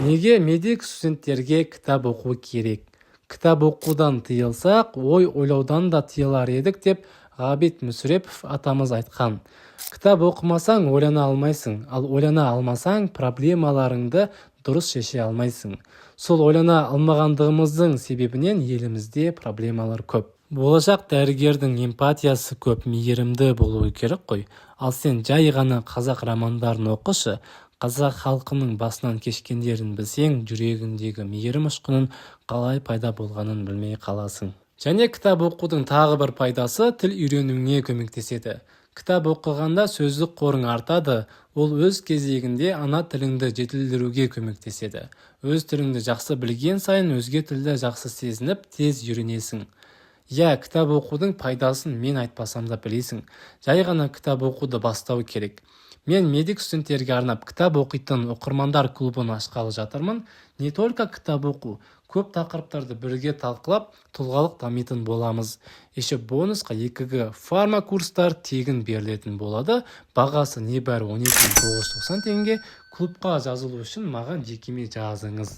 Неге медик студенттерге кітап оқу керек? Кітап оқудан тыйылсақ, ой ойлаудан да тыйылар едік деп Ғабит Мүсірепов атамыз айтқан. Кітап оқымасаң, ойлана алмайсың, ал ойлана алмасаң, проблемаларыңды дұрыс шеше алмайсың. Сол ойлана алмағандығымыздың себебінен елімізде проблемалар көп. Болашақ дәрігердің эмпатиясы көп, мейірімді болуы керек қой. Ал сен жай ғана қазақ романдарын оқышы, қазақ халқының басынан кешкендерін білсең, жүрегіңдегі мейірім ұшқынын қалай пайда болғанын білмей қаласың. Және кітап оқудың тағы бір пайдасы – тіл үйренуіңе көмектеседі. Кітап оқығанда сөздік қорың артады, ол өз кезегінде ана тіліңді жетілдіруге көмектеседі. Өз тіліңді жақсы білген сайын, өзге тілді жақсы сезініп, тез үйренесің. Иә, кітап оқудың пайдасын мен айтпасам да білесің. Жай ғана кітап оқуды бастау керек. Мен медик студенттерге арнап кітап оқитын оқырмандар клубын ашқалы жатырмын. Не только кітап оқу, көп тақырыптарды бірге талқылап, тұлғалық дамитын боламыз. Еще бонусқа 2Г фарма курстар тегін берілетін болады. Бағасы небәрі 12 990 теңге. Клубқа жазылу үшін маған жекеме жазыңыз.